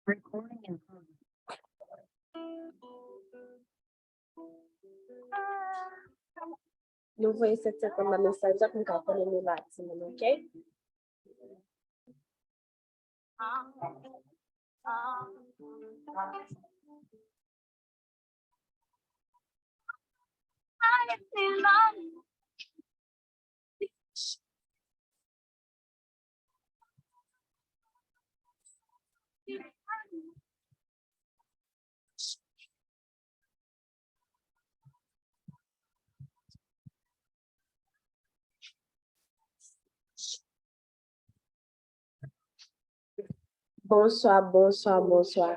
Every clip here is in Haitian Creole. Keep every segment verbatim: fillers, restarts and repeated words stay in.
Nou voye sèt sèt anba mesaj la pou n ka konnen nou la, timoun, oke? Bonswa, bonswa, bonswa.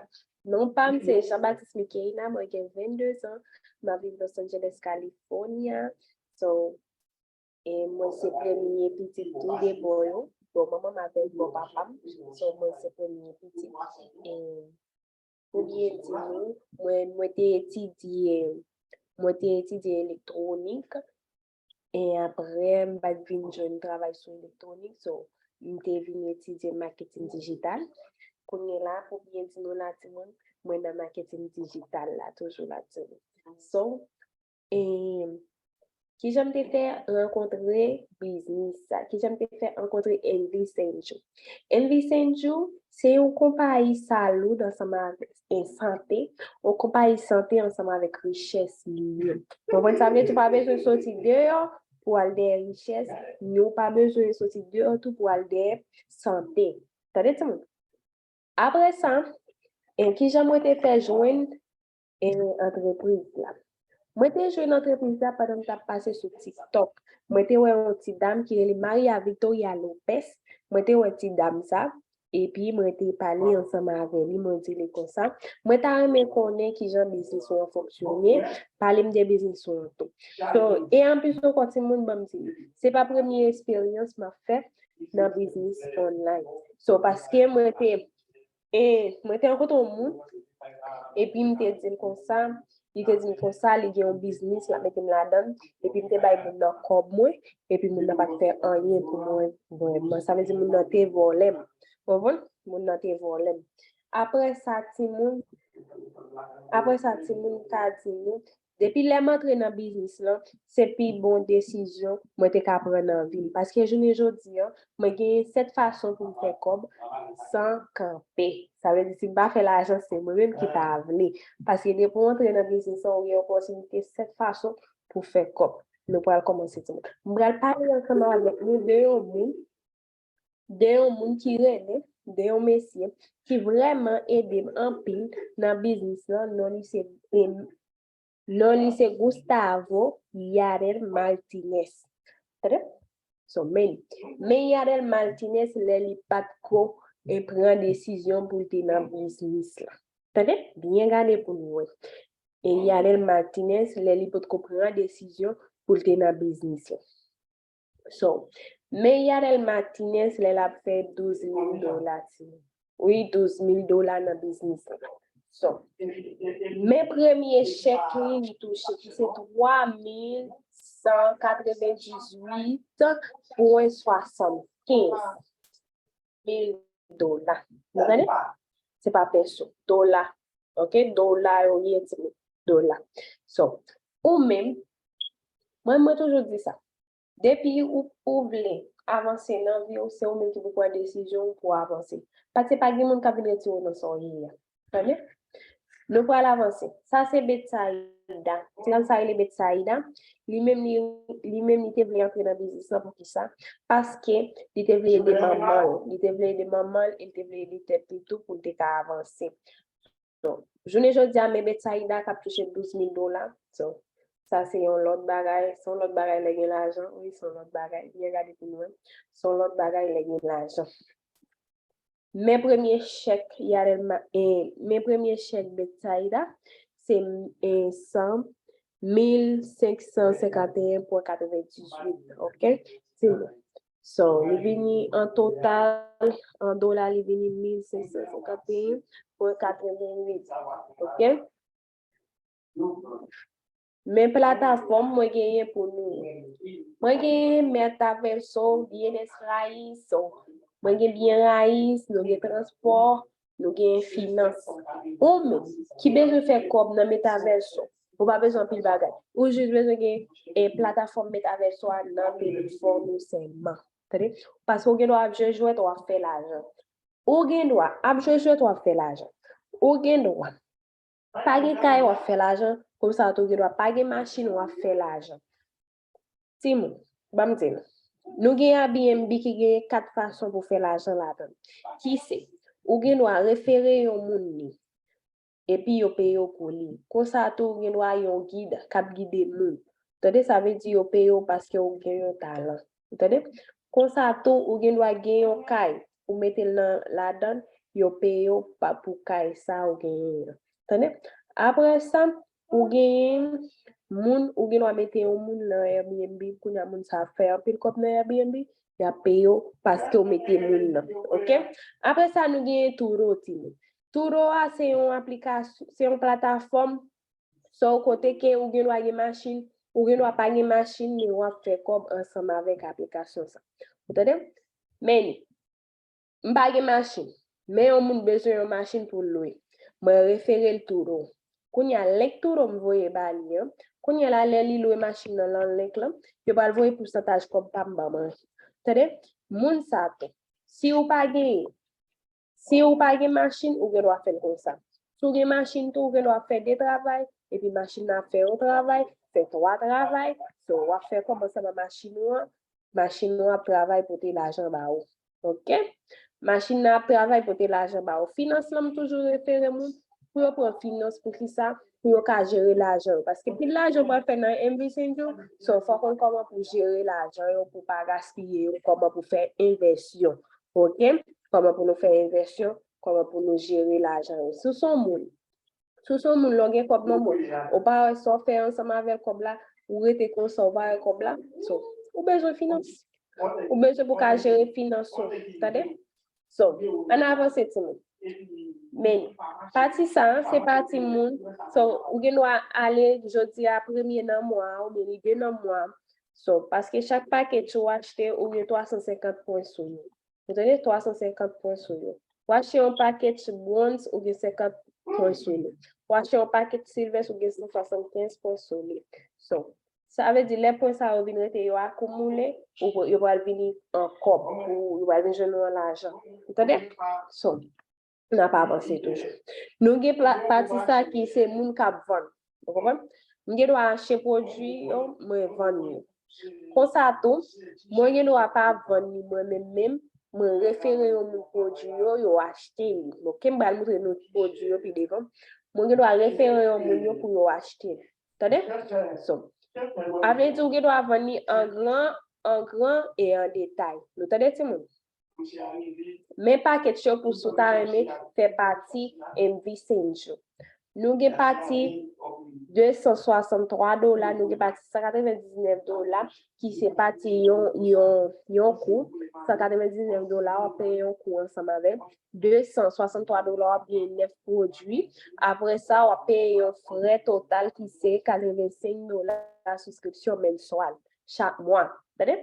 Non pa m se Jean Baptiste Micaïna, mwen gen vennde zan, m ap viv Los Angeles, California. So, e mwen se premye pitit tou de bò yo, bò manman m avèk bò papa m. So, mwen se premye pitit. E pou byen di nou, mwen, mwen te etidye, mwen te etidye elektwonik. E apre, m pa t vin jwenn travay sou elektwonik, so, m te vin etidye maketin dijital. Kounye la, pou byen di nou la, timoun, mwen nan maketin dijital la, toujou la, timoun. So, e, kijan m te fè rankontre biznis sa? Kijan m te fè rankontre Envy Senju? Envy Senju, se yon konpayi saloud ansanm avèk, e, sante, yon konpayi sante ansanm avèk richès li ye. Konprann sa vle di, ou pa bezwen soti deyò pou al dèyè richès, ni ou pa bezwen soti deyò tou pou al dèyè sante. Tande, timoun. Apre sa, e, kijan mwen te fè jwenn, e, antrepriz la? Mwen te jwenn antrepriz la pandan m t ap pase sou TikTok. Mwen te wè yon ti dam ki rele Maria Victoria Lopez. Mwen te wè ti dam sa, epi mwen te pale ansanm avè li, mwen di li konsa, mwen ta renmen konnen kijan biznis ou an fonksyone, pale m de biznis ou an tou. So, e anplis ankò, timoun, ban m di nou, se pa premye eksperyans m ap fè nan biznis online. So, paske mwen te, e, mwen te rankontre yon moun, epi m te di l konsa, li te di m konsa, li gen yon biznis, l ap mete m ladan l, epi m te bay moun nan kòb mwen, epi moun nan pa t fè anyen pou mwen vrèman. Sa vle di moun nan te vòlè m. Ou konprann? Moun nan te vòlè m. Apre sa, timoun, apre sa, timoun, m ka di nou, depi lè m antre nan biznis lan, se pi bon desizyon mwen te ka pran nan vi m. Paske jounen jodi a, mwen genyen sèt fason pou m fè kòb san kanpe. Sa vle di, si m pa fè lajan, se mwen menm ki pa vle. Paske depi w antre nan biznis lan, ou gen yon opòtinite sèt fason pou fè kòb. Nou pral kòmanse, timoun. M pral pale ansanm avèk nou de yon moun, de yon moun ki rele, de yon mesye ki vrèman ede m anpil nan biznis lan. Non li se, em, non li se Gustavo Yarel Martinez. Tande? So, men li. Men Yarel Martinez lè li pa t ko e pran desizyon pou l te nan biznis lan. Tande? Byen gade pou nou wè. E Yarel Martinez lè li potko pran desizyon pou l te nan biznis lan. So, men Yarel Martinez lè l ap fè douz mil dola, timoun. Wi, douz mil dola nan biznis lan. So, men premye chèk li, li touche, ki se twa mil san katrevendizuit pwen swasannkenz mil dola. Ou tande? Se pa peso, dola. Oke? Dola yo ye, timoun. Dola. So, ou menm, mwen, mwen toujou di sa. Depi ou, ou vle avanse nan vi w, se ou menm ki pou pran desizyon w pou avanse. Paske pa gen moun k ap vin retire w nan sa w ye a. Tande? Nou pral avanse. Sa se Betsaida. Ti dam sa rele Betsaida. Li menm li, li menm li te vle antre nan biznis lan. Poukisa? Paske li te vle ede manman l. Li te vle ede manman l e li te vle ede tèt li tou pou l te ka avanse. So, jounen jodi a, men Betsaida k ap touche douz mil dola. So, sa se yon lòt bagay. Se yon lòt bagay lè gen lajan. Wi, se yon lòt bagay. Byen gade pou nou wè. Se yon lòt bagay lè gen lajan. Men premye chèk Yarel Ma-, e, men premye chèk Betsaida, se, e, san, mil senk san senkanteyen pwen katrevendizuit, oke? Se bon. So, li vini an total, an dola, li vini mil senk san senkanteyen pwen katreventuit, oke? Men platafòm mwen genyen pou nou. Mwen genyen Metaverso, Bienes Raíces, mwen gen Bien Raíces, nou gen transpò, Nou genyen finans. Ou menm ki bezwen fè kòb nan metavèso, ou pa bezwen anpil bagay. Ou jis bezwen gen e, platafòm metavèso a nan telefòn ou sèlman. Tande? Paske ou gen dwa ap jwe jwèt, w ap fè lajan. Ou gen dwa ap jwe jwèt, w ap fè lajan. Ou gen dwa pa gen kay, w ap fè lajan. Konsa tou, ou gen dwa pa gen machin, w ap fè lajan. Timoun, ban m di nou. Nou gen Airbnb ki gen kat fason pou fè lajan ladan. Ki se, ou gen dwa refere yon moun li, epi yo peye w pou li. Konsa tou, ou gen dwa yon gid k ap gide moun. Tande, sa vle di yo peye w paske ou gen yon talan. Ou tande? Konsa tou, ou gen dwa gen yon kay, ou mete l nan ladan, yo peye w pa pou kay sa ou genyen an. Tande? Apre sa, ou genyen moun, ou gen dwa mete yon moun nan Airbnb, kounye a moun sa ap fè anpil kòb nan Airbnb, y ap peye w paske w mete moun nan. Oke? Apre sa, nou genyen Turo, timoun. Turo a se yon aplikasyon, se yon platafòm, so kote ke ou gen dwa gen machin, ou gen dwa pa gen machin, men w ap fè kòb ansanm avèk aplikasyon sa. Ou tande? Men li, m pa gen machin, men yon moun bezwen yon machin pou l lwe. Mwen refere l Turo. Kounye a, link Turo m voye ba li an. Kounye a la, lè li lwe machin nan nan link lan, yo pral voye pousantaj kòb pa m ban mwen. Tande? Moun sa tou. Si ou pa genyen, si ou pa gen machin, ou gen dwa fè l konsa. Si ou gen machin tou, ou gen dwa fè de travay, epi machin nan ap fè yon travay, fè twa travay, so w ap fè kòb ansanm ak machin ou an, machin nan ap travay pote lajan ba ou. Oke? Machin nan ap travay pote lajan ba ou. Finans lan, m toujou refere moun pou yo pran finans, pou ki sa? Pou yo ka jere lajan yo. Paske pil lajan pral fè nan M V Senjo, so fò konn kòman pou jere lajan yo, pou pa gaspiye yo, kòman pou fè envèsyon. Oke? Kòman pou nou fè envèsyon, kòman pou nou jere lajan yo. Si w se yon moun, si w se yon moun, lè w gen kòb nan men w, ou pa wè sa w fè ansanm avèk kòb la, ou rete konsa, ou pa wè kòb la, so, ou bezwen finans. Ou bezwen pou ka jere finans ou, tande? So, ann avanse, timoun. Men, pati sa a, se pati moun, so, ou gen dwa ale jodi a premye nan mwa a, oubyen li de nan mwa a. So, paske chak pakèt ou achte, ou gen twa san senkant pwen sou li. Ou tande? Twa san senkant pwen sou yo. Ou achte yon pakèt bronze, ou gen senkant pwen sou li. Ou achte yon pakèt silver, ou gen san swasannkenz pwen sou li. So, sa vle di, lè pwen sa yo vin rete, yo akoumile, ou, yo pral vini an kòb, ou yo pral vin jwenn ou an lajan. Ou tande? So, n ap avanse toujou. Nou gen pla-, pati sa ki se moun k ap vann. Ou konprann? M gen dwa achte pwodui yo, mwen vann yo. Konsa tou, mwen gen dwa pa vann li mwen menm menm, mwen refere yon moun pwodui yo, yo achte li. Oke, m pral montre nou pwodui yo pi devan. Mwen gen dwa refere yon moun yo pou yo achte li. Tande? So, sa vle di ou gen dwa vann li an gran, an gran e an detay. Nou tande, timoun? Men pakèt yo pou si w ta renmen fè pati M V Senjo. Nou gen pati de san swasanntwa dola, nou gen pati san katrevendiznèf dola, ki se pati yon, yon, yon kou. San katrevendiznèf dola, w ap peye yon kou ansanm avè l. De san swasanntwa dola, w ap gen nèf pwodui. Apre sa, w ap peye yon frè total ki se katrevensenk dola souskripsyon menswal chak mwa. Tande?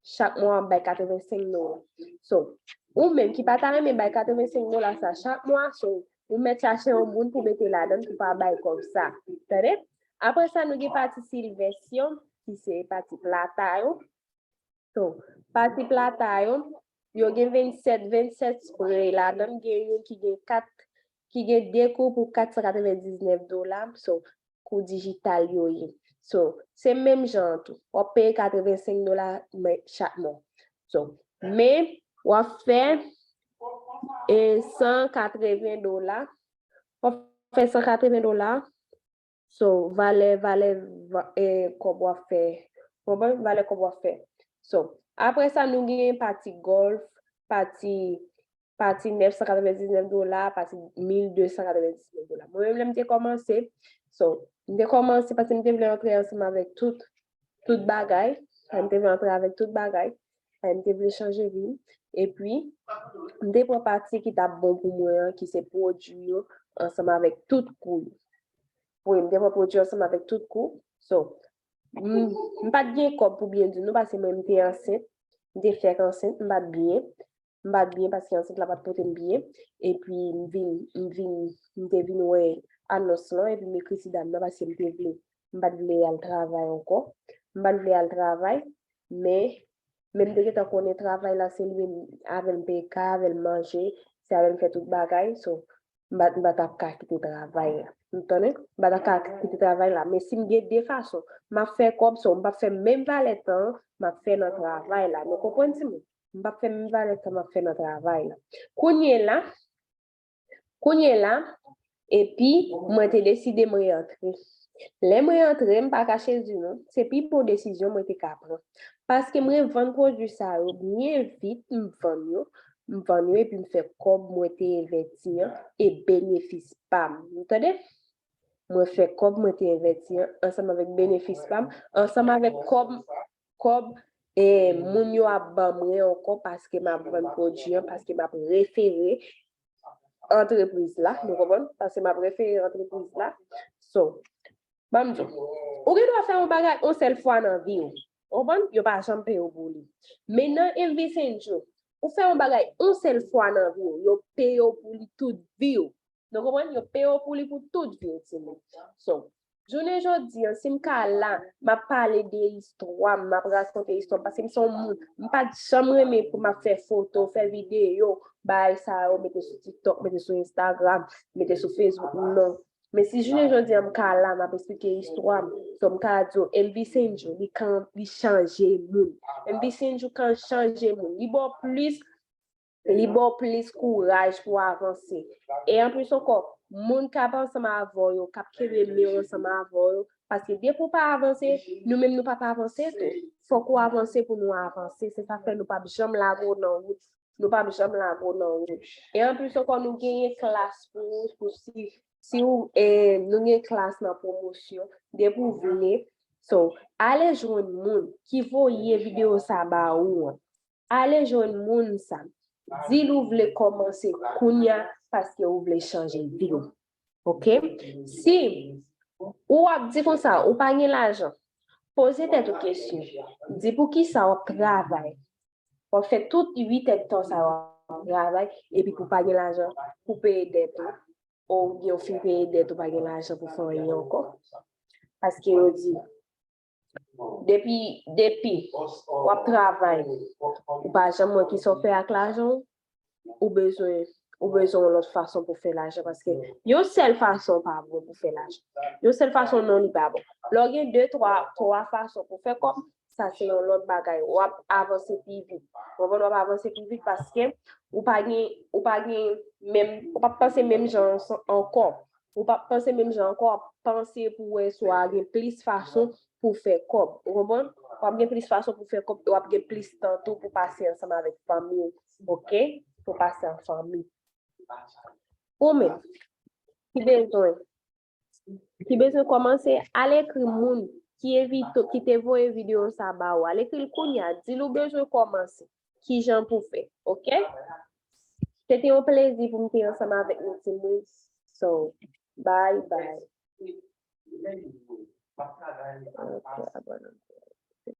Chak mwa w ap bay katrevensenk dola. So, ou menm ki pa ta renmen bay katrevensenk dola sa chak mwa, so, ou mèt chache yon moun pou mete ladan l pou pa bay kòb sa. Tande? Apre sa, nou gen pati silvès yo, ki se pati plata yo. So, pati plata yo, yo gen vennsèt, vennsèt spray ladan l, gen youn ki gen kat, ki gen de kou pou kat san katrevendiznèf dola. So, kou dijital yo ye. So, se menm jan an tou. W ap peye katrevensenk dola men chak mwa. So, men w ap fè e san katreven dola. W ap fè san katreven dola. So, valè, valè va- e kòb w ap fè. Konprann? Valè kòb w ap fè. So, apre sa, nou gen pati golf, pati pati nèf san katrevendiznèf dola, pati mil de san katrevendiznèf dola. Mwen menm, lè m te kòmanse, so, m te kòmanse paske m te vle antre ansanm avèk tout, tout bagay. Lè m te vle antre avèk tout bagay. Lè m te vle chanje vi m. Epi, m te pran pati ki t ap bon pou mwen an, ki se pwodui yo, ansanm avèk tout kou yo. Wi, m te pran pwodui ansanm avèk tout kou. So, m, m pa t gen kòb pou byen di nou, paske mwen, m te ansent. M te fèk ansent, m pa t byen. M pa t byen paske ansent la pa t pote m byen. Epi m vin, m vin, m te vin wè anons lan, epi m ekri ti dam nan paske m te vle, m pa t vle al travay ankò. M pa t vle al travay, men, men m te gentan konnen travay la se li menm avè l m peye kay, avè l m manje, se avè l m fè tout bagay. So, m pa, m pa t ap ka kite travay la. Ou tande? M pa t ap ka kite travay la. Men si m gen de fason, m ap fè kòb, so m p ap fè menm valè tan m ap fè nan travay la. Nou konprann, timoun? M p ap fè menm valè tan m ap fè nan travay la. Kounye la, kounye la, epi mwen te deside mwen rantre. Lè mwen rantre, m pa kache di nou, se pi bon desizyon mwen te ka pran. Paske mwen vann pwodui sa yo byen vit, m vann yo, m vann yo epi m fè kòb mwen te envèsti an e benefis pa m. Ou tande? Mwen fè kòb mwen te envèsti an ansanm avèk benefis pa m, ansanm avèk kòb, kòb e moun yo ap ban mwen ankò paske m ap vann pwodui an, paske m ap refere antrepriz la, nou konprann? Paske m ap refere antrepriz la. So, ban m di w, ou gen dwa fè yon bagay yon sèl fwa nan vi w. Ou konprann? Yo pa janm peye w pou li. Men nan M V Sanjo, ou fè yon bagay yon sèl fwa nan vi w, yo peye w pou li tout vi w. Nou konprann? Yo peye w pou li pou tout vi w, timoun. So, jounen jodi an, si m ka la, m ap pale de istwa m, m ap rakonte istwa m, paske m se yon moun, m pa t janm renmen pou m ap fè foto, fè videyo, bagay sa yo, mete sou TikTok, mete sou Instagram, mete sou Facebook, non. Men si jounen jodi an m ka la, m ap esplike istwa m, so m ka di w, M V Sanjo, li kan, li chanje moun. M V Sanjo kan chanje moun. Li ba w plis, li ba w plis kouraj pou w avanse. E anplis ankò, moun k ap ansanm avè w yo, k ap kenbe men w ansanm avè w yo, paske depi w pa avanse, nou menm nou p ap avanse tou. Fòk ou avanse pou nou avanse. Se sa k fè nou p ap janm lage w nan wout. Nou p ap janm lage w nan wout. E anplis ankò, nou genyen klas pou ou, pou si, si ou, e, nou gen klas nan pwomosyon. Depi w vle, so, ale jwenn moun ki voye videyo sa ba ou an. Ale jwenn moun sa. Di l ou vle kòmanse kounya paske ou vle chanje vi w. Oke? Si ou ap di konsa, ou pa gen lajan, poze tèt ou kesyon. Di poukisa w ap travay. W ap fè tout uit èd tan sa yo w ap travay, epi pou pa gen lajan, pou peye dèt ou, oubyen w fin peye dèt ou pa gen lajan pou fè anyen ankò. Paske yo di, depi, depi w ap travay, ou pa janm wè kisa w fè ak lajan w, ou bezwen, ou bezwen yon lòt fason pou fè lajan, paske yon sèl fason pa bon pou fè lajan. Yon sèl fason non, li pa bon. Lè w gen de, twa, twa fason pou fè kòb, sa se yon lòt bagay. W ap avanse pi vit. Ou konprann? W ap avanse pi vit paske ou pa gen, ou pa gen menm, ou p ap panse menm jan an, ankò. Ou p ap panse menm jan ankò, w ap panse pou wè si w a gen plis fason pou fè kòb. Ou konprann? W ap gen plis fason pou fè kòb, e w ap gen plis tan tou pou pase ansanm avèk fanmi w, oke? Pou pase an fanmi. Ou menm, ki bezwen, ki bezwen kòmanse, al ekri moun ki envite, ki te voye videyo sa ba ou. Al ekri l kounya, di l ou bezwen kòmanse. Kijan pou fè, oke? Se te yon plezi pou m te ansanm avèk nou, timoun. So, bye bye. Ok, abòne.